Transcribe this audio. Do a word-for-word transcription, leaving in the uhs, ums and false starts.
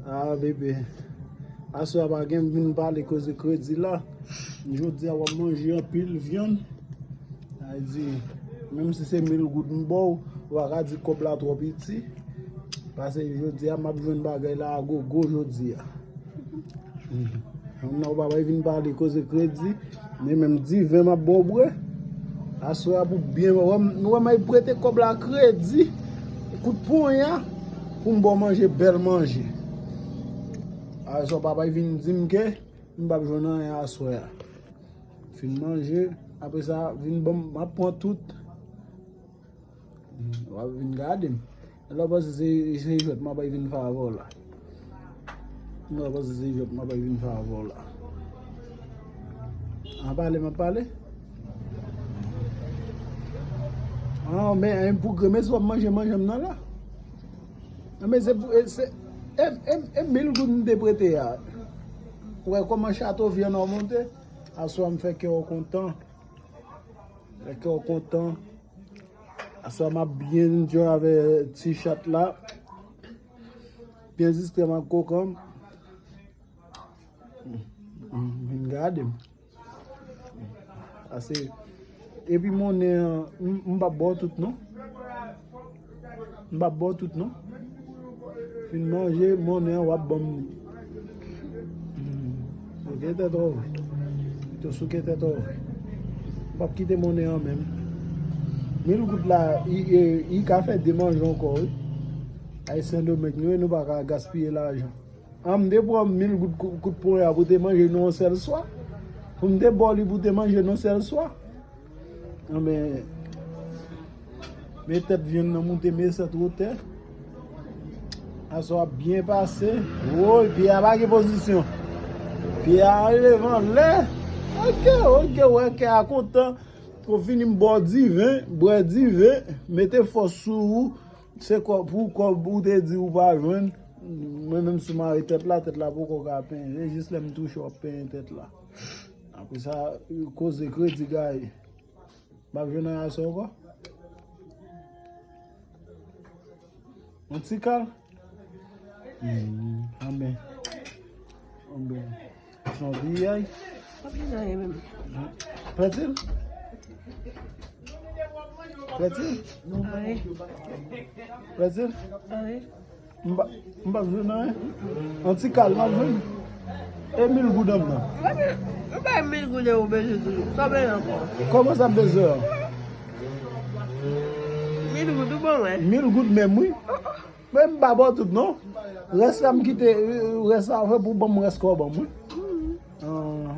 Ah, bebe. Aswè a pa gen vin pale koze kredi la. Jodi a w ap manje anpil vyann. Sa vle di, menm si se mil goud m ba w, ou pa ka di kòb la twò piti. Paske jodi a m ap jwenn bagay la a gogo jodi a. Fanm nan ou pa bay vin pale koze kredi, men menm diven m ap ba w bwè. Aswè a pou byen wè m, nou wè m al prete kòb la kredi, kout ponya, pou m ba w manje bèl manje. Aswè a pa bay vin di m ke m p ap jwenn anyen aswè a. Fin manje, apre sa, vin ban m, m ap pran tout. W ap vin gade m. Lè w panse se, se jwèt m ap bay vin fè avè w la. Lè w panse se jwèt m ap bay vin fè avè w la. An pale, m ap pale. An, men, en, pou grenmesi w ap manje, manje m nan la. An, men se pou, e, se, e, e, e mil goud m te prete a. Ou wè kòman chato vyann an monte? Aswè a m fè kè w kontan. Fè kè w kontan. Aswè a m ap byen enjoy avè ti chat la. Byen distrè m ak kokan m. Vin gade m. Ase, epi monnen an, m, m p ap ba w tout non. M p ap ba w tout non. Fin manje, monnen an w ap ban m li. Hmm. Souke tèt ou. Pito souke tèt ou. M p ap kite monnen an menm. Mil goud la, i, i, i ka fè de manje ankò, wi. Ay Sendomeng, nou, nou pa ka gaspiye lajan. An, m te pran mil goud kou-, kout ponya pou te manje nou yon sèl swa. Pou m te ba w li pou te manje nou yon sèl swa. Anben, men tèt vyann nan moute, men sèt wotè. Aswè a byen pase. Woy, pye a pa gen pozisyon. Pye a anleve anlè. Oke, oke, wè kè a kontan. Pou fini m ba w diven, bwè diven, mete fòs sou ou. Se kò-, pou kòb ou te di ou pa jwenn. Mwen menm si w mare tèt la, tèt la poko ka penyen. E jis lè m touche w ap penyen tèt la. Apre sa, koze kredi gaye. M ap jwenn nan aswè ankò. Yon ti kal. Hmm, anben. Anben. Son piyay. Pa gen anyen menm. Pèdi l? Pèdi l? Anyen. Pèdi l? Anyen. M pa, m p ap jwenn anyen. Yon ti kal m ap jwenn. E mil goud an m nan. Mwen bay mil goud e ou bezwen toujou. Sa w bezwen ankò? Kòman sa m bezwen an? Mil goud ou ban mwen. Mil goud menm wi. Men m pa ba w tout non. Rès la m kite, rès la fè pou ban m rès kòb an m wi. Ah.